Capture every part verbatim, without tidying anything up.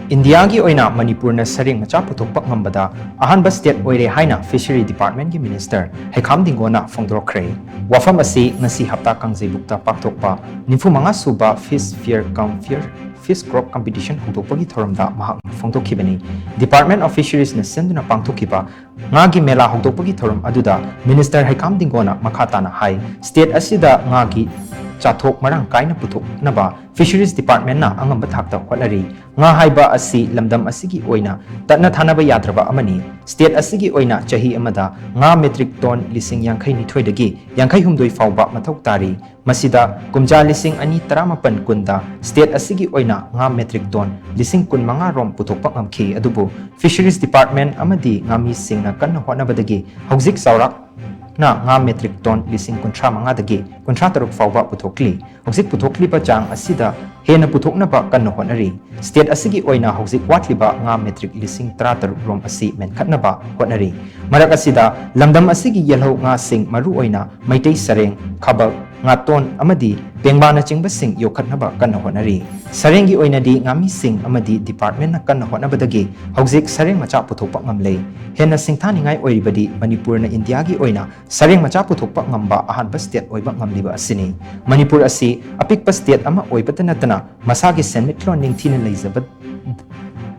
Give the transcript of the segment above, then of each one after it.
ꯏꯟꯗꯤꯌꯥꯒꯤ ꯑꯣꯏꯅ ꯃꯅꯤꯄꯨꯔꯅ ꯁꯔꯦꯡ ꯃꯆꯥ ꯄꯨꯊꯣꯛꯄ ꯉꯝꯕꯗ ꯑꯍꯥꯟꯕ state ꯑꯣꯏꯔꯦ ꯍꯥꯏꯅ Fishery Departmentꯀꯤ Minister ꯍꯩꯈꯥꯝ ꯗꯤꯡꯒꯣꯅ ꯐꯣꯡꯗꯣꯔꯛꯈ꯭ꯔꯦ꯫ ꯋꯥꯐꯝ ꯑꯁꯤ ꯉꯁꯤ ꯍꯞꯇꯥ ꯀꯥꯡꯖꯩꯕꯨꯛꯇ ꯄꯥꯡꯊꯣꯛꯄ ꯅꯤꯐꯨ ꯃꯉꯥ ꯁꯨꯕ Fish Fair cum Fair Fish Crop Competition ꯍꯧꯗꯣꯛꯄꯒꯤ ꯊꯧꯔꯝꯗ ꯃꯍꯥꯛꯅ ꯐꯣꯡꯗꯣꯛꯈꯤꯕꯅꯤ꯫ Department of Fisheriesꯅ ꯁꯤꯟꯗꯨꯅ ꯄꯥꯡꯊꯣꯛꯈꯤꯕ ꯉꯥꯒꯤ ꯃꯦꯂꯥ ꯍꯧꯗꯣꯛꯄꯒꯤ ꯊꯧꯔꯝ ꯑꯗꯨꯗ Minister ꯍꯩꯈꯥꯝ ꯗꯤꯡꯒꯣꯅ ꯃꯈꯥ ꯇꯥꯅ ꯍꯥꯏ, state ꯑꯁꯤꯗ ꯉꯥꯒꯤ ꯆꯥꯊꯣꯛ ꯃꯔꯥꯡ ꯀꯥꯏꯅ ꯄꯨꯊꯣꯛꯅꯕ Fisheries Departmentꯅ ꯑꯉꯝꯕ ꯊꯥꯛꯇ ꯍꯣꯠꯅꯔꯤ꯫ ꯉꯥ ꯍꯥꯏꯕ ꯑꯁꯤ ꯂꯝꯗꯝ ꯑꯁꯤꯒꯤ ꯑꯣꯏꯅ ꯇꯠꯅ ꯊꯥꯅꯕ ꯌꯥꯗ꯭ꯔꯕ ꯑꯃꯅꯤ꯫ State ꯑꯁꯤꯒꯤ ꯑꯣꯏꯅ ꯆꯍꯤ ꯑꯃꯗ ꯉꯥ metric ton ꯂꯤꯁꯤꯡ ꯌꯥꯡꯈꯩ ꯅꯤꯊꯣꯏꯗꯒꯤ ꯌꯥꯡꯈꯩ ꯍꯨꯝꯗꯣꯏ ꯐꯥꯎꯕ ꯃꯊꯧ ꯇꯥꯔꯤ꯫ ꯃꯁꯤꯗ ꯀꯨꯝꯖꯥ ꯂꯤꯁꯤꯡ ꯑꯅꯤ ꯇꯔꯥꯃꯥꯄꯟ ꯀꯨꯟꯗ state ꯑꯁꯤꯒꯤ ꯑꯣꯏꯅ ꯉꯥ metric ton ꯂꯤꯁꯤꯡ ꯀꯨꯟꯃꯉꯥ ꯔꯣꯝ ꯄꯨꯊꯣꯛꯄ ꯉꯝꯈꯤ꯫ ꯑꯗꯨꯕꯨ Fisheries Department ꯑꯃꯗꯤ ꯉꯥꯃꯤꯁꯤꯡꯅ ꯀꯟꯅ ꯍꯣꯠꯅꯕꯗꯒꯤ ꯍꯧꯖꯤꯛ ꯆꯥꯎꯔꯥꯛꯅ ꯉꯥ metric ton ꯂꯤꯁꯤꯡ ꯀꯨꯟꯊ꯭ꯔꯥ ꯃꯉꯥꯗꯒꯤ ꯀꯨꯟꯊ꯭ꯔꯥ ꯇꯔꯨꯛ ꯐꯥꯎꯕ ꯄꯨꯊꯣꯛꯂꯤ꯫ ꯍꯧꯖꯤꯛ ꯄꯨꯊꯣꯛꯂꯤꯕ ꯆꯥꯡ ꯑꯁꯤꯗ ꯍꯦꯟꯅ ꯄꯨꯊꯣꯛꯅꯕ ꯀꯟꯅ ꯍꯣꯠꯅꯔꯤ꯫ State ꯑꯁꯤꯒꯤ ꯑꯣꯏꯅ ꯍꯧꯖꯤꯛ ꯋꯥꯠꯂꯤꯕ ꯉꯥ metric ꯂꯤꯁꯤꯡ ꯇꯔꯥ ꯇꯔꯨꯛ ꯔꯣꯝ ꯑꯁꯤ ꯃꯦꯟꯈꯠꯅꯕ ꯍꯣꯠꯅꯔꯤ꯫ ꯃꯔꯛ ꯑꯁꯤꯗ ꯂꯝꯗꯝ ꯑꯁꯤꯒꯤ ꯌꯦꯜꯍꯧ ꯉꯥꯁꯤꯡ, ꯃꯔꯨꯑꯣꯏꯅ ꯃꯩꯇꯩ ꯁꯔꯦꯡ, ꯈꯥꯕꯛ, ꯉꯥꯇꯣꯟ ꯑꯃꯗꯤ ꯄꯦꯡꯕꯥꯅꯆꯤꯡꯕꯁꯤꯡ ꯌꯣꯛꯈꯠꯅꯕ ꯀꯟꯅ ꯍꯣꯠꯅꯔꯤ꯫ ꯁꯔꯦꯡꯒꯤ ꯑꯣꯏꯅꯗꯤ ꯉꯥꯃꯤꯁꯤꯡ ꯑꯃꯗꯤ departmentꯅ ꯀꯟꯅ ꯍꯣꯠꯅꯕꯗꯒꯤ ꯍꯧꯖꯤꯛ ꯁꯔꯦꯡ ꯃꯆꯥ ꯄꯨꯊꯣꯛꯄ ꯉꯝꯂꯦ꯫ ꯍꯦꯟꯅ ꯁꯤꯡꯊꯥꯅꯤꯡꯉꯥꯏ ꯑꯣꯏꯔꯤꯕꯗꯤ ꯃꯅꯤꯄꯨꯔꯅ ꯏꯟꯗꯤꯌꯥꯒꯤ ꯑꯣꯏꯅ ꯁꯔꯦꯡ ꯃꯆꯥ ꯄꯨꯊꯣꯛꯄ ꯉꯝꯕ ꯑꯍꯥꯟꯕ state ꯑꯣꯏꯕ ꯉꯝꯂꯤꯕ ꯑꯁꯤꯅꯤ꯫ ꯃꯅꯤꯄꯨꯔ ꯑꯁꯤ ꯑꯄꯤꯛꯄ state ꯑꯃ ꯑꯣꯏꯕꯇ ꯅꯠꯇꯅ ꯃꯁꯥꯒꯤ ꯁꯦꯟꯃꯤꯠꯂꯣꯟ ꯅꯤꯡꯊꯤꯅ ꯂꯩꯖꯕ-,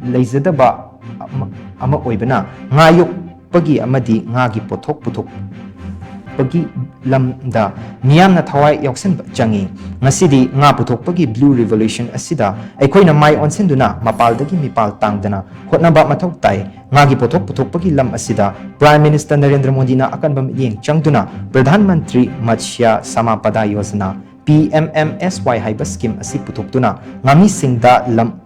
ꯂꯩꯖꯗꯕ ꯑꯃ, ꯑꯃ ꯑꯣꯏꯕꯅ ꯉꯥ ꯌꯣꯛꯄꯒꯤ ꯑꯃꯗꯤ ꯉꯥꯒꯤ ꯄꯣꯠꯊꯣꯛ ꯄꯨꯊꯣꯛꯄꯒꯤ ꯂꯝꯗ ꯃꯤꯌꯥꯝꯅ ꯊꯋꯥꯏ ꯌꯥꯎꯁꯟꯕ ꯆꯪꯏ꯫ ꯉꯁꯤꯗꯤ ꯉꯥ ꯄꯨꯊꯣꯛꯄꯒꯤ Blue Revolution ꯑꯁꯤꯗ ꯑꯩꯈꯣꯏꯅ ꯃꯥꯏ ꯑꯣꯟꯁꯤꯟꯗꯨꯅ ꯃꯄꯥꯜꯗꯒꯤ ꯃꯤꯄꯥꯜ ꯇꯥꯡꯗꯅ ꯍꯣꯠꯅꯕ ꯃꯊꯧ ꯇꯥꯏ꯫ ꯉꯥꯒꯤ ꯄꯣꯠꯊꯣꯛ ꯄꯨꯊꯣꯛꯄꯒꯤ ꯂꯝ ꯑꯁꯤꯗ Prime Minister ꯅꯔꯦꯟꯗ꯭ꯔ ꯃꯣꯗꯤꯅ ꯑꯀꯟꯕ ꯃꯤꯠꯌꯦꯡ ꯆꯪꯗꯨꯅ Pradhan Mantri Matsya ꯁꯃꯥꯄꯥꯗꯥ Yojana, P M M S Y ꯍꯥꯏꯕ scheme ꯑꯁꯤ ꯄꯨꯊꯣꯛꯇꯨꯅ ꯉꯥꯃꯤꯁꯤꯡꯗ ꯂꯝ,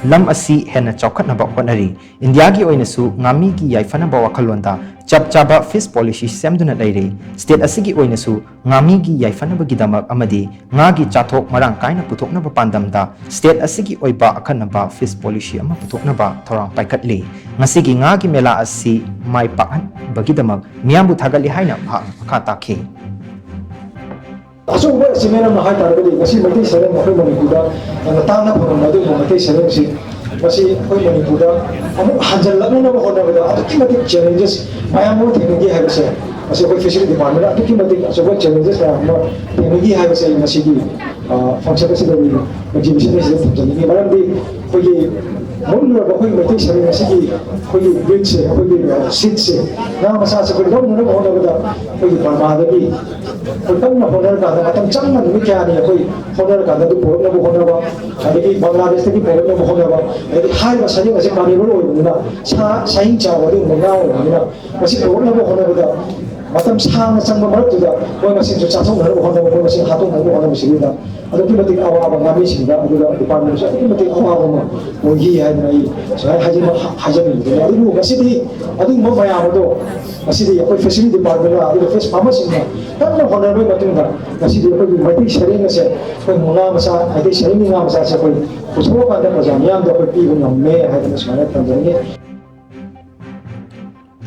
ꯂꯝ ꯑꯁꯤ ꯍꯦꯟꯅ ꯆꯥꯎꯈꯠꯅꯕ ꯍꯣꯠꯅꯔꯤ꯫ ꯏꯟꯗꯤꯌꯥꯒꯤ ꯑꯣꯏꯅꯁꯨ ꯉꯥꯃꯤꯒꯤ ꯌꯥꯏꯐꯅꯕ ꯋꯥꯈꯜꯂꯣꯟꯗ ꯆꯞ ꯆꯥꯕ fish policy ꯁꯦꯝꯗꯨꯅ ꯂꯩꯔꯤ꯫ State ꯑꯁꯤꯒꯤ ꯑꯣꯏꯅꯁꯨ ꯉꯥꯃꯤꯒꯤ ꯌꯥꯏꯐꯅꯕꯒꯤꯗꯃꯛ ꯑꯃꯗꯤ ꯉꯥꯒꯤ ꯆꯥꯊꯣꯛ ꯃꯔꯥꯡ ꯀꯥꯏꯅ ꯄꯨꯊꯣꯛꯅꯕ ꯄꯥꯟꯗꯝꯗ state ꯑꯁꯤꯒꯤ ꯑꯣꯏꯕ ꯑꯈꯟꯅꯕ fish policy ꯑꯃ ꯄꯨꯊꯣꯛꯅꯕ ꯊꯧꯔꯥꯡ ꯄꯥꯏꯈꯠꯂꯤ꯫ ꯉꯁꯤꯒꯤ ꯉꯥꯒꯤ ꯃꯦꯂꯥ ꯑꯁꯤ ꯃꯥꯏ ꯄꯥꯛꯍꯟꯕꯒꯤꯗꯃꯛ ꯃꯤꯌꯥꯝꯕꯨ ꯊꯥꯒꯠꯂꯤ ꯍꯥꯏꯅ ꯃꯍꯥꯛꯅ ꯃꯈꯥ ꯇꯥꯈꯤ꯫ ꯑꯆꯧꯕ ꯑꯦꯆꯤꯞꯃꯦꯟ ꯑꯃ ꯍꯥꯏ ꯇꯥꯔꯒꯗꯤ ꯉꯁꯤ ꯃꯩꯇꯩ ꯁꯔꯦꯡ ꯑꯩꯈꯣꯏ ꯃꯅꯤꯄꯨꯔꯗ ꯌꯥꯝꯅ ꯇꯥꯡꯅ ꯐꯪꯂꯝꯕ ꯑꯗꯨꯒꯨꯝꯕ ꯃꯩꯇꯩ ꯁꯔꯦꯡꯁꯤ ꯉꯁꯤ ꯑꯩꯈꯣꯏ ꯃꯅꯤꯄꯨꯔꯗ ꯑꯃꯨꯛ ꯍꯟꯖꯜꯂꯛꯅꯅꯕ ꯍꯣꯠꯅꯕꯗ ꯑꯗꯨꯛꯀꯤ ꯃꯇꯤꯛ ꯆꯦꯂꯦꯟꯖꯦꯁ ꯃꯌꯥꯝ ꯑꯃ ꯊꯦꯡꯅꯈꯤ ꯍꯥꯏꯕꯁꯦ, ꯃꯁꯤ ꯑꯩꯈꯣꯏ ꯐꯤꯁꯔꯤ ꯗꯤꯄꯥꯔꯠꯃꯦꯟꯗ ꯑꯗꯨꯛꯀꯤ ꯃꯇꯤꯛ ꯑꯆꯧꯕ ꯆꯦꯂꯦꯟꯖꯦꯁ ꯃꯌꯥꯝ ꯑꯃ ꯊꯦꯡꯅꯈꯤ ꯍꯥꯏꯕꯁꯦ ꯑꯩ ꯉꯁꯤꯒꯤ ꯐꯪꯁꯟ ꯑꯁꯤꯗ ꯑꯩꯈꯣꯏ ꯑꯦꯛꯖꯤꯕꯤꯁꯟ ꯑꯁꯤꯗ ꯊꯝꯖꯅꯤꯡꯉꯤ꯫ ꯃꯔꯝꯗꯤ ꯑꯩꯈꯣꯏꯒꯤ ꯃꯨꯠꯂꯨꯔꯕ ꯑꯩꯈꯣꯏꯒꯤ ꯃꯩꯇꯩ ꯁꯔꯦꯡ ꯑꯁꯤꯒꯤ ꯑꯩꯈꯣꯏꯒꯤ ꯕ꯭ꯔꯤꯠꯁꯦ, ꯑꯩꯈꯣꯏꯒꯤ ꯁꯤꯠꯁꯦ, ꯉꯥ ꯃꯆꯥꯁꯦ ꯑꯩꯈꯣꯏ ꯂꯧꯅꯅꯕ ꯍꯣꯠꯅꯕꯗ ꯑꯩꯈꯣꯏꯒꯤ ꯕꯔꯃꯥꯗꯒꯤ ꯑꯩꯈꯣꯏ ꯀꯟꯅ ꯍꯣꯠꯅꯔꯀꯥꯟꯗ, ꯃꯇꯝ ꯆꯪꯅ ꯅꯨꯃꯤꯠ ꯀꯌꯥꯅꯤ ꯑꯩꯈꯣꯏ ꯍꯣꯠꯅꯔꯀꯥꯟꯗ ꯑꯗꯨ ꯄꯨꯔꯛꯅꯕ ꯍꯣꯠꯅꯕ, ꯑꯗꯒꯤ ꯕꯪꯒ꯭ꯂꯥꯗꯦꯁꯇꯒꯤ ꯄꯨꯔꯛꯅꯕ ꯍꯣꯠꯅꯕ, ꯑꯗꯒꯤ ꯍꯥꯏꯔꯤꯕ ꯁꯔꯦꯡ ꯑꯁꯤ ꯀꯥꯔꯅꯤꯚꯣꯔ ꯑꯣꯏꯕꯅꯤꯅ ꯁꯥ, ꯁꯥꯍꯤꯡ ꯆꯥꯎꯕ ꯑꯗꯨꯒꯨꯝꯕ ꯉꯥ ꯑꯣꯏꯕꯅꯤꯅ ꯃꯁꯤ ꯄꯨꯔꯛꯅꯕ ꯍꯣꯠꯅꯕꯗ ꯃꯇꯝ ꯁꯥꯡꯅ ꯆꯪꯕ ꯃꯔꯛꯇꯨꯗ ꯃꯣꯏ ꯃꯁꯦꯟꯁꯨ ꯆꯥꯊꯣꯛꯅꯅꯕ ꯍꯣꯠꯅꯕ, ꯃꯣꯏ ꯃꯁꯦꯟ ꯍꯥꯠꯇꯣꯛꯅꯅꯕ ꯍꯣꯠꯅꯕꯁꯤꯗ ꯑꯗꯨꯛꯀꯤ ꯃꯇꯤꯛ ꯑꯋꯥꯕ ꯉꯥꯃꯤꯁꯤꯡꯗ, ꯑꯗꯨꯒ ꯗꯤꯄꯥꯔꯠꯃꯦꯟꯁꯨ ꯑꯗꯨꯛꯀꯤ ꯃꯇꯤꯛ ꯑꯋꯥꯕ ꯑꯃ ꯑꯣꯏꯈꯤ ꯍꯥꯏꯗꯅ ꯑꯩ ꯁꯨꯃꯥꯏꯅ ꯍꯥꯏꯖꯅꯤꯡ-, ꯍꯥꯏꯖꯅꯤꯡꯕꯅꯤ꯫ ꯑꯗꯨꯕꯨ ꯉꯁꯤꯗꯤ ꯑꯗꯨꯒꯨꯝꯕ ꯃꯌꯥꯝ ꯑꯗꯣ ꯉꯁꯤꯗꯤ ꯑꯩꯈꯣꯏ ꯐꯤꯁꯔꯤ ꯗꯤꯄꯥꯔꯠꯃꯦꯟꯅ, ꯑꯗꯨꯒ ꯐꯤꯁ ꯐꯥꯔꯃꯔꯁꯤꯡꯅ ꯀꯟꯅ ꯍꯣꯠꯅꯔꯕꯒꯤ ꯃꯇꯨꯡꯗ ꯉꯁꯤꯗꯤ ꯑꯩꯈꯣꯏꯒꯤ ꯃꯩꯇꯩ ꯁꯔꯦꯡ ꯑꯁꯦ, ꯑꯩꯈꯣꯏ ꯃꯨꯛꯅꯥ ꯃꯆꯥ, ꯃꯩꯇꯩ ꯁꯔꯦꯡꯒꯤ ꯉꯥ ꯃꯆꯥꯁꯦ ꯑꯩꯈꯣꯏ ꯄꯨꯊꯣꯛꯑꯀꯥꯟꯗ ꯄ꯭ꯔꯖꯥ ꯃꯤꯌꯥꯝꯗ ꯑꯩꯈꯣꯏ ꯄꯤꯕ ꯉꯝꯃꯦ ꯍꯥꯏꯗꯅ ꯁꯨꯃꯥꯏꯅ ꯊꯝꯖꯅꯤꯡꯉꯤ꯫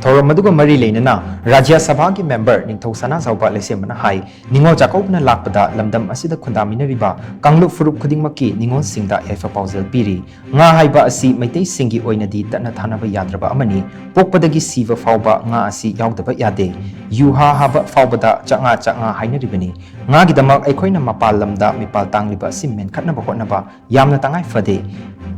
ꯊꯧꯔꯝ ꯑꯗꯨꯒ ꯃꯔꯤ ꯂꯩꯅꯅ ꯔꯥꯖ꯭ꯌ ꯁꯚꯥꯒꯤ ꯃꯦꯝꯕꯔ ꯅꯤꯡꯊꯧ ꯁꯅꯥꯖꯥꯎꯕ ꯂꯩꯁꯦꯝꯕꯅ ꯍꯥꯏ, ꯅꯤꯉꯣꯜ ꯆꯥꯛꯀꯧꯕꯅ ꯂꯥꯛꯄꯗ ꯂꯝꯗꯝ ꯑꯁꯤꯗ ꯈꯨꯟꯗꯥꯃꯤꯟꯅꯔꯤꯕ ꯀꯥꯡꯂꯨꯞ ꯐꯨꯔꯨꯞ ꯈꯨꯗꯤꯡꯃꯛꯀꯤ ꯅꯤꯉꯣꯜꯁꯤꯡꯗ ꯌꯥꯏꯐ ꯄꯥꯎꯖꯦꯜ ꯄꯤꯔꯤ꯫ ꯉꯥ ꯍꯥꯏꯕ ꯑꯁꯤ ꯃꯩꯇꯩꯁꯤꯡꯒꯤ ꯑꯣꯏꯅꯗꯤ ꯇꯠꯅ ꯊꯥꯅꯕ ꯌꯥꯗ꯭ꯔꯕ ꯑꯃꯅꯤ꯫ ꯄꯣꯛꯄꯗꯒꯤ ꯁꯤꯕ ꯐꯥꯎꯕ ꯉꯥ ꯑꯁꯤ ꯌꯥꯎꯗꯕ ꯌꯥꯗꯦ꯫ ꯌꯨꯍꯥ ꯍꯥꯕ ꯐꯥꯎꯕꯗ ꯆꯥꯛꯉꯥ ꯆꯥꯛꯉꯥ ꯍꯥꯏꯅꯔꯤꯕꯅꯤ꯫ ꯉꯥꯒꯤꯗꯃꯛ ꯑꯩꯈꯣꯏꯅ ꯃꯄꯥꯜ ꯂꯝꯗ ꯃꯤꯄꯥꯜ ꯇꯥꯡꯂꯤꯕ ꯑꯁꯤ ꯃꯦꯟꯈꯠꯅꯕ ꯍꯣꯠꯅꯕ ꯌꯥꯝꯅ ꯇꯉꯥꯏ ꯐꯗꯦ꯫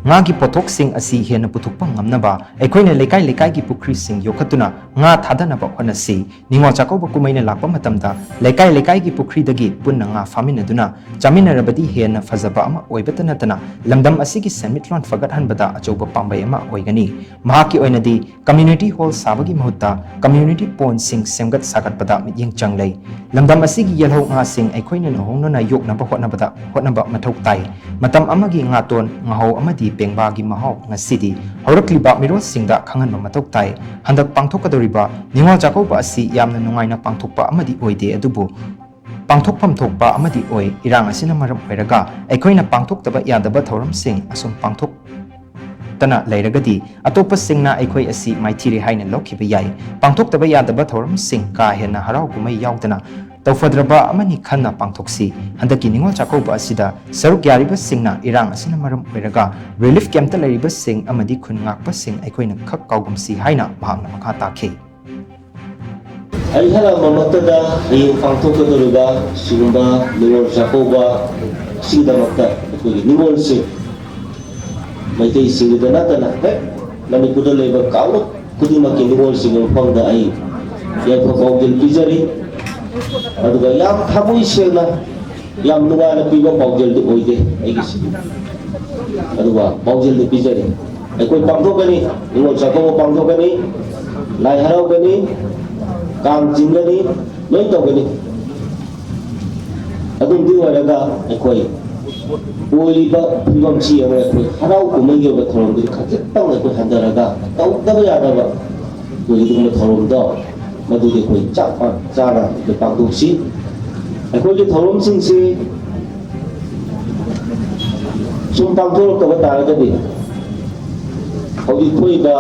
ꯉꯥꯒꯤ ꯄꯣꯠꯊꯣꯛꯁꯤꯡ ꯑꯁꯤ ꯍꯦꯟꯅ ꯄꯨꯊꯣꯛꯄ ꯉꯝꯅꯕ ꯑꯩꯈꯣꯏꯅ ꯂꯩꯀꯥꯏ ꯂꯩꯀꯥꯏꯒꯤ ꯄꯨꯈ꯭ꯔꯤꯁꯤꯡ ꯌꯣꯛꯈꯠꯇꯨꯅ ꯉꯥ ꯊꯥꯗꯅꯕ ꯍꯣꯠꯅꯁꯤ꯫ ꯅꯤꯉꯣꯜ ꯆꯥꯛꯀꯧꯕ ꯀꯨꯝꯍꯩꯅ ꯂꯥꯛꯄ ꯃꯇꯝꯗ ꯂꯩꯀꯥꯏ ꯂꯩꯀꯥꯏꯒꯤ ꯄꯨꯈ꯭ꯔꯤꯗꯒꯤ ꯄꯨꯟꯅ ꯉꯥ ꯐꯥꯃꯤꯟꯅꯗꯨꯅ ꯆꯥꯃꯤꯟꯅꯔꯕꯗꯤ ꯍꯦꯟꯅ ꯐꯖꯕ ꯑꯃ ꯑꯣꯏꯕꯇ ꯅꯠꯇꯅ ꯂꯝꯗꯝ ꯑꯁꯤꯒꯤ ꯁꯦꯟꯃꯤꯠꯂꯣꯟ ꯐꯒꯠꯍꯟꯕꯗ ꯑꯆꯧꯕ ꯄꯥꯝꯕꯩ ꯑꯃ ꯑꯣꯏꯒꯅꯤ꯫ ꯃꯍꯥꯛꯀꯤ ꯑꯣꯏꯅꯗꯤ community hall ꯁꯥꯕꯒꯤ ꯃꯍꯨꯠꯇ community pondꯁꯤꯡ ꯁꯦꯝꯒꯠ ꯁꯥꯒꯠꯄꯗ ꯃꯤꯠꯌꯦꯡ ꯆꯪꯂꯩ꯫ ꯂꯝꯗꯝ ꯑꯁꯤꯒꯤ ꯌꯦꯜꯍꯧ ꯉꯥꯁꯤꯡ ꯑꯩꯈꯣꯏꯅ ꯂꯨꯍꯣꯡꯅꯅ ꯌꯣꯛꯅꯕ ꯍꯣꯠꯅꯕꯗ, ꯍꯣꯠꯅꯕ ꯃꯊꯧ ꯇꯥꯏ꯫ ꯃꯇꯝ ꯑꯃꯒꯤ ꯉꯥꯇꯣꯟ, ꯉꯥꯍꯧ ꯑꯃꯗꯤ ꯄꯦꯡꯕꯥꯒꯤ ꯃꯍꯥꯎ ꯉꯁꯤꯗꯤ ꯍꯧꯔꯛꯂꯤꯕ ꯃꯤꯔꯣꯜꯁꯤꯡꯗ ꯈꯪꯍꯟꯕ ꯃꯊꯧ ꯇꯥꯏ꯫ ꯍꯟꯗꯛ ꯄꯥꯡꯊꯣꯛꯀꯗꯧꯔꯤꯕ ꯅꯤꯉꯣꯜ ꯆꯥꯛꯀꯧꯕ ꯑꯁꯤ ꯌꯥꯝꯅ ꯅꯨꯡꯉꯥꯏꯅ ꯄꯥꯡꯊꯣꯛꯄ ꯑꯃꯗꯤ ꯑꯣꯏꯗꯦ, ꯑꯗꯨꯕꯨ ꯄꯥꯡꯊꯣꯛꯐꯝ ꯊꯣꯛꯄ ꯑꯃꯗꯤ ꯑꯣꯏ꯫ ꯏꯔꯥꯡ ꯑꯁꯤꯅ ꯃꯔꯝ ꯑꯣꯏꯔꯒ ꯑꯩꯈꯣꯏꯅ ꯄꯥꯡꯊꯣꯛꯇꯕ ꯌꯥꯗꯕ ꯊꯧꯔꯝꯁꯤꯡ ꯑꯁꯨꯝ ꯄꯥꯡꯊꯣꯛꯇꯅ ꯂꯩꯔꯒꯗꯤ ꯑꯇꯣꯞꯄꯁꯤꯡꯅ ꯑꯩꯈꯣꯏ ꯑꯁꯤ ꯃꯥꯏꯊꯤꯔꯦ ꯍꯥꯏꯅ ꯂꯧꯈꯤꯕ ꯌꯥꯏ꯫ ꯄꯥꯡꯊꯣꯛꯇꯕ ꯌꯥꯗꯕ ꯊꯧꯔꯝꯁꯤꯡ, ꯀꯥ ꯍꯦꯟꯅ ꯍꯔꯥꯎ ꯀꯨꯝꯍꯩ ꯌꯥꯎꯗꯅ ꯇꯧꯐꯗ꯭ꯔꯕ ꯑꯃꯅꯤ ꯈꯟꯅ ꯄꯥꯡꯊꯣꯛꯁꯤ꯫ ꯍꯟꯗꯛꯀꯤ ꯅꯤꯉꯣꯜ ꯆꯥꯛꯀꯧꯕ ꯑꯁꯤꯗ ꯁꯔꯨꯛ ꯌꯥꯔꯤꯕꯁꯤꯡꯅ ꯏꯔꯥꯡ ꯑꯁꯤꯅ ꯃꯔꯝ ꯑꯣꯏꯔꯒ ꯔꯤꯂꯤꯐ ꯀꯦꯝꯞꯇ ꯂꯩꯔꯤꯕꯁꯤꯡ ꯑꯃꯗꯤ ꯈꯨꯟ ꯉꯥꯛꯄꯁꯤꯡ ꯑꯩꯈꯣꯏꯅ ꯈꯛ ꯀꯥꯎꯒꯨꯝꯁꯤ ꯍꯥꯏꯅ ꯃꯍꯥꯛꯅ ꯃꯈꯥ ꯇꯥꯈꯤ꯫ ꯑꯩꯍꯥꯛꯅ ꯃꯃꯛꯇꯗ ꯍꯌꯦꯡ ꯄꯥꯡꯊꯣꯛꯀꯗꯧꯔꯤꯕ ꯁꯤꯒꯨꯝꯕ ꯅꯤꯉꯣꯜ ꯆꯥꯛꯀꯧꯕ ꯑꯁꯤꯒꯤꯗꯃꯛꯇ ꯑꯩꯈꯣꯏꯒꯤ ꯅꯤꯉꯣꯜꯁꯤꯡ, ꯃꯩꯇꯩꯁꯤꯡꯒꯤꯗ ꯅꯠꯇꯅ ꯍꯦꯛ ꯃꯅꯤꯄꯨꯔꯗ ꯂꯩꯕ ꯀꯥꯡꯂꯨꯞ ꯈꯨꯗꯤꯡꯃꯛꯀꯤ ꯅꯤꯉꯣꯜꯁꯤꯡꯒꯤ ꯃꯐꯝꯗ ꯑꯩ ꯌꯥꯏꯐ ꯄꯥꯎꯖꯦꯜ ꯄꯤꯖꯔꯤ꯫ ꯑꯗꯨꯒ ꯌꯥꯝ ꯊꯃꯣꯏ ꯁꯦꯡꯅ, ꯌꯥꯝ ꯅꯨꯡꯉꯥꯏꯅ ꯄꯤꯕ ꯄꯥꯎꯖꯦꯜꯗꯤ ꯑꯣꯏꯗꯦ ꯑꯩꯒꯤꯁꯤ꯫ ꯑꯗꯨꯒ ꯄꯥꯎꯖꯦꯜꯗꯤ ꯄꯤꯖꯔꯤ꯫ ꯑꯩꯈꯣꯏ ꯄꯥꯡꯊꯣꯛꯀꯅꯤ, ꯅꯤꯉꯣꯜ ꯆꯥꯛꯀꯧꯕ ꯄꯥꯡꯊꯣꯛꯀꯅꯤ, ꯂꯥꯏ ꯍꯔꯥꯎꯒꯅꯤ, ꯀꯥꯡ ꯆꯤꯡꯒꯅꯤ, ꯂꯣꯏ ꯇꯧꯒꯅꯤ꯫ ꯑꯗꯨꯝꯗꯤ ꯑꯣꯏꯔꯒ ꯑꯩꯈꯣꯏ ꯑꯣꯏꯔꯤꯕ ꯐꯤꯕꯝꯁꯤ ꯌꯦꯡꯉꯒ ꯑꯩꯈꯣꯏ ꯍꯔꯥꯎ ꯀꯨꯝꯍꯩꯒꯤ ꯑꯣꯏꯕ ꯊꯧꯔꯝꯗꯨꯗꯤ ꯈꯖꯤꯛꯇꯪ ꯑꯩꯈꯣꯏ ꯍꯟꯊꯔꯒ ꯇꯧꯗꯕ ꯌꯥꯗꯕ ꯑꯩꯈꯣꯏꯒꯤ ꯑꯗꯨꯒꯨꯝꯕ ꯊꯧꯔꯝꯗꯣ ꯃꯗꯨꯗꯤ ꯑꯩꯈꯣꯏ ꯆꯞ ꯆꯥꯅ ꯑꯩꯈꯣꯏ ꯄꯥꯡꯊꯣꯛꯁꯤ꯫ ꯑꯩꯈꯣꯏꯒꯤ ꯊꯧꯔꯝꯁꯤꯡꯁꯤ ꯁꯨꯝ ꯄꯥꯡꯊꯣꯔꯛꯇꯕ ꯇꯥꯔꯒꯗꯤ ꯍꯧꯖꯤꯛ ꯊꯣꯛꯏꯕ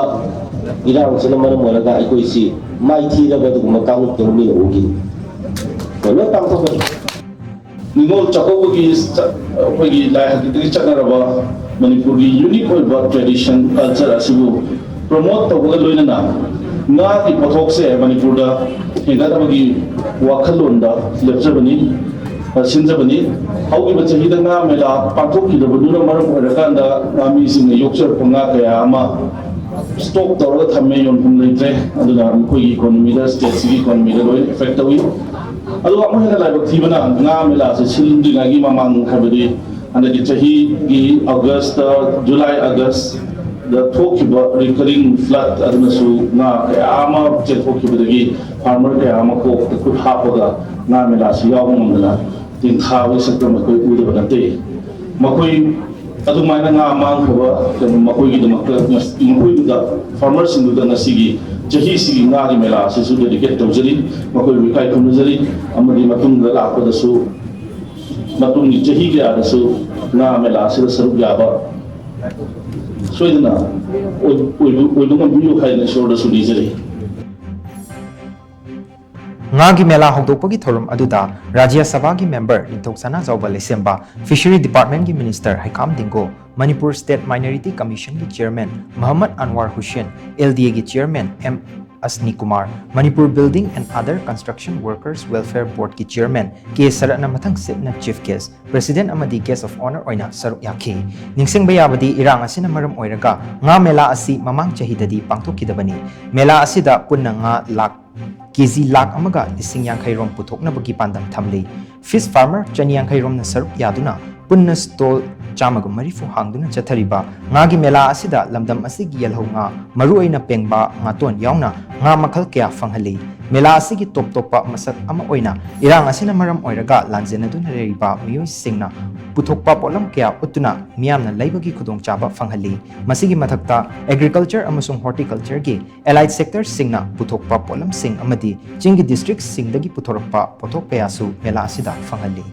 ꯏꯔꯥꯡꯁꯤꯅ ꯃꯔꯝ ꯑꯣꯏꯔꯒ ꯑꯩꯈꯣꯏꯁꯤ ꯃꯥꯏꯊꯤꯔꯕ ꯑꯗꯨꯒꯨꯝꯕ ꯀꯥꯡꯂꯨꯞꯇ ꯃꯤꯅ ꯎꯈꯤ꯫ ꯂꯣꯏ ꯄꯥꯡꯊꯣꯛꯀꯅꯤ꯫ ꯅꯤꯉꯣꯜ ꯆꯥꯛꯀꯧꯕꯒꯤ ꯆꯠ-, ꯑꯩꯈꯣꯏꯒꯤ ꯂꯥꯏ ꯍꯥꯛꯇꯛꯇꯒꯤ ꯆꯠꯅꯔꯕ ꯃꯅꯤꯄꯨꯔꯒꯤ ꯌꯨꯅꯤꯛ ꯑꯣꯏꯕ ꯇ꯭ꯔꯦꯗꯤꯁꯟ ꯀꯜꯆꯔ ꯑꯁꯤꯕꯨ ꯄ꯭ꯔꯣꯃꯣꯠ ꯇꯧꯕꯒ ꯂꯣꯏꯅꯅ ꯉꯥꯒꯤ ꯄꯣꯠꯊꯣꯛꯁꯦ ꯃꯅꯤꯄꯨꯔꯗ ꯍꯦꯟꯒꯠꯅꯕꯒꯤ ꯋꯥꯈꯜꯂꯣꯟꯗ ꯂꯦꯞꯆꯕꯅꯤ, ꯑ, ꯁꯤꯟꯖꯕꯅꯤ꯫ ꯍꯧꯈꯤꯕ ꯆꯍꯤꯗ ꯉꯥ ꯃꯦꯂꯥ ꯄꯥꯡꯊꯣꯛꯈꯤꯗꯕꯗꯨꯅ ꯃꯔꯝ ꯑꯣꯏꯔꯀꯥꯟꯗ ꯉꯥꯃꯤꯁꯤꯡꯅ ꯌꯣꯛꯆꯔꯛꯄ ꯉꯥ ꯀꯌꯥ ꯑꯃ ꯁ꯭ꯇꯣꯛ ꯇꯧꯔꯒ ꯊꯝꯃꯦ, ꯌꯣꯟꯐꯝ ꯂꯩꯇ꯭ꯔꯦ꯫ ꯑꯗꯨꯅ ꯃꯈꯣꯏꯒꯤ ꯏꯀꯣꯅꯣꯃꯤꯗ, ꯁ꯭ꯇꯦꯠꯁꯤꯒꯤ ꯏꯀꯣꯅꯣꯃꯤꯗ ꯂꯣꯏꯅ ꯏꯐꯦꯛ ꯇꯧꯏ꯫ ꯑꯗꯨꯒ ꯑꯃꯨꯛ ꯍꯦꯟꯅ ꯂꯥꯏꯕꯛ ꯊꯤꯕꯅ ꯉꯥ ꯃꯦꯂꯥꯁꯦ ꯁꯤꯟꯗ꯭ꯔꯤꯉꯩꯒꯤ ꯃꯃꯥꯡ, ꯍꯥꯏꯕꯗꯤ ꯍꯟꯗꯛꯀꯤ ꯆꯍꯤꯒꯤ ꯑꯣꯒꯁꯇ, ꯖꯨꯂꯥꯏ ꯑꯣꯒꯁꯇ ꯊꯣꯛꯈꯤꯕ ꯔꯤꯀꯔꯤꯡ ꯐ꯭ꯂꯠ ꯑꯗꯨꯅꯁꯨ ꯉꯥ ꯀꯌꯥ ꯑꯃ ꯆꯦꯟꯊꯣꯛꯈꯤꯕꯗꯒꯤ ꯐꯥꯔꯃꯔ ꯀꯌꯥ ꯑꯃ ꯀꯣꯛꯇ ꯈꯨꯠ ꯍꯥꯞꯄꯒ ꯉꯥ ꯃꯦꯂꯥꯁꯤ ꯌꯥꯎꯕ ꯉꯝꯗꯅ ꯇꯦꯟꯊꯥꯕꯒꯤ ꯁꯛꯇꯝ ꯑꯩꯈꯣꯏ ꯎꯗꯕ ꯅꯠꯇꯦ꯫ ꯃꯈꯣꯏ ꯑꯗꯨꯃꯥꯏꯅ ꯉꯥ ꯃꯥꯡꯈ꯭ꯔꯕ ꯀꯩꯅꯣ ꯃꯈꯣꯏꯒꯤꯗꯃꯛꯇ ꯉꯁ-, ꯃꯈꯣꯏꯗꯨꯗ, ꯐꯥꯔꯃꯔꯁꯤꯡꯗꯨꯗ ꯉꯁꯤꯒꯤ ꯆꯍꯤꯁꯤꯒꯤ ꯉꯥꯒꯤ ꯃꯦꯂꯥ ꯑꯁꯤꯁꯨ ꯗꯦꯗꯤꯀꯦꯠ ꯇꯧꯖꯔꯤ꯫ ꯃꯈꯣꯏꯕꯨ ꯏꯀꯥꯏ ꯈꯨꯝꯅꯖꯔꯤ꯫ ꯑꯃꯗꯤ ꯃꯇꯨꯡꯗ ꯂꯥꯛꯄꯗꯁꯨ, ꯃꯇꯨꯡꯒꯤ ꯆꯍꯤ ꯀꯌꯥꯗꯁꯨ ꯉꯥ ꯃꯦꯂꯥ ꯑꯁꯤꯗ ꯁꯔꯨꯛ ꯌꯥꯕ ꯁꯣꯏꯗꯅ ꯑꯣꯏ-, ꯑꯣꯏꯕ, ꯑꯣꯏꯕ ꯉꯝꯕꯤꯌꯨ ꯍꯥꯏꯅ ꯏꯁꯣꯔꯗꯁꯨ ꯅꯤꯖꯔꯤ꯫ ꯉꯥꯒꯤ ꯃꯦꯂꯥ ꯍꯧꯗꯣꯛꯄꯒꯤ ꯊꯧꯔꯝ ꯑꯗꯨꯗ ꯔꯥꯖ꯭ꯌ ꯁꯚꯥꯒꯤ ꯃꯦꯝꯕꯔ ꯅꯤꯡꯊꯧꯁꯅꯥꯖꯥꯎꯕ ꯂꯩꯁꯦꯝꯕ, ꯐꯤꯁꯔꯤ ꯗꯤꯄꯥꯔꯠꯃꯦꯟꯒꯤ minister Heikham Dingo, Manipur state minority ꯀꯃꯤꯁꯟꯒꯤ chairman Mohammad Anwar Hussain, L D ꯑꯦꯒꯤ chairman M Asni Kumar, Manipur building and other construction workers welfare ꯕꯣꯔꯗꯀꯤ ꯆꯤꯌꯔꯃꯦꯟ ꯀꯦ ꯁꯔꯠꯅ ꯃꯊꯪ ꯁꯤꯠꯅ ꯆꯤꯐ ꯒꯦꯁ, ꯄ꯭ꯔꯦꯁꯤꯗꯦꯟꯠ ꯑꯃꯗꯤ ꯒꯦꯁ ꯑꯣꯐ ꯑꯣꯅꯔ ꯑꯣꯏꯅ ꯁꯔꯨꯛ ꯌꯥꯈꯤ꯫ ꯅꯤꯡꯁꯤꯡꯕ ꯌꯥꯕꯗꯤ, ꯏꯔꯥꯡ ꯑꯁꯤꯅ ꯃꯔꯝ ꯑꯣꯏꯔꯒ ꯉꯥ ꯃꯦꯂꯥ ꯑꯁꯤ ꯃꯃꯥꯡ ꯆꯍꯤꯗꯗꯤ ꯄꯥꯡꯊꯣꯛꯈꯤꯗꯕꯅꯤ꯫ ꯃꯦꯂꯥ ꯑꯁꯤꯗ ꯄꯨꯟꯅ ꯉꯥ ꯂꯥꯈ, ꯀꯦꯖꯤ ꯂꯥꯈ ꯑꯃꯒ ꯂꯤꯁꯤꯡ ꯌꯥꯡꯈꯩ ꯔꯣꯝ ꯄꯨꯊꯣꯛꯅꯕꯒꯤ ꯄꯥꯟꯗꯝ ꯊꯝꯂꯤ꯫ ꯐꯤꯁ ꯐꯥꯔꯃꯔ ꯆꯅꯤ ꯌꯥꯡꯈꯩ ꯔꯣꯝꯅ ꯁꯔꯨꯛ ꯌꯥꯗꯨꯅ ꯄꯨꯟꯅ ꯁ꯭ꯇꯣꯜ ꯆꯥꯝꯃꯒ ꯃꯔꯤꯐꯨ ꯍꯥꯡꯗꯨꯅ ꯆꯠꯊꯔꯤꯕ ꯉꯥꯒꯤ ꯃꯦꯂꯥ ꯑꯁꯤꯗ ꯂꯝꯗꯝ ꯑꯁꯤꯒꯤ ꯌꯦꯜꯍꯧ ꯉꯥ, ꯃꯔꯨꯑꯣꯏꯅ ꯄꯦꯡꯕꯥ, ꯉꯥꯇꯣꯟ ꯌꯥꯎꯅ ꯉꯥ ꯃꯈꯜ ꯀꯌꯥ ꯐꯪꯍꯜꯂꯤ꯫ ꯃꯦꯂꯥ ꯑꯁꯤꯒꯤ ꯇꯣꯞ ꯇꯣꯞꯄ ꯃꯁꯛ ꯑꯃ ꯑꯣꯏꯅ ꯏꯔꯥꯡ ꯑꯁꯤꯅ ꯃꯔꯝ ꯑꯣꯏꯔꯒ ꯂꯥꯟꯖꯦꯟꯅꯗꯨꯅ ꯂꯩꯔꯤꯕ ꯃꯤꯑꯣꯏꯁꯤꯡꯅ ꯄꯨꯊꯣꯛꯄ ꯄꯣꯠꯂꯝ ꯀꯌꯥ ꯎꯠꯇꯨꯅ ꯃꯤꯌꯥꯝꯅ ꯂꯩꯕꯒꯤ ꯈꯨꯗꯣꯡꯆꯥꯕ ꯐꯪꯍꯜꯂꯤ꯫ ꯃꯁꯤꯒꯤ ꯃꯊꯛꯇ ꯑꯦꯒ꯭ꯔꯤꯀꯜꯆꯔ ꯑꯃꯁꯨꯡ ꯍꯣꯔꯇꯤꯀꯜꯆꯔꯒꯤ ꯑꯦꯂꯥꯏꯠ ꯁꯦꯛꯇꯔꯁꯤꯡꯅ ꯄꯨꯊꯣꯛꯄ ꯄꯣꯠꯂꯝꯁꯤꯡ ꯑꯃꯗꯤ ꯆꯤꯡꯒꯤ ꯗꯤꯁꯇ꯭ꯔꯤꯛꯁꯤꯡꯗꯒꯤ ꯄꯨꯊꯣꯔꯛꯄ ꯄꯣꯠꯊꯣꯛ ꯀꯌꯥꯁꯨ ꯃꯦꯂꯥ ꯑꯁꯤꯗ ꯐꯪꯍꯜꯂꯤ꯫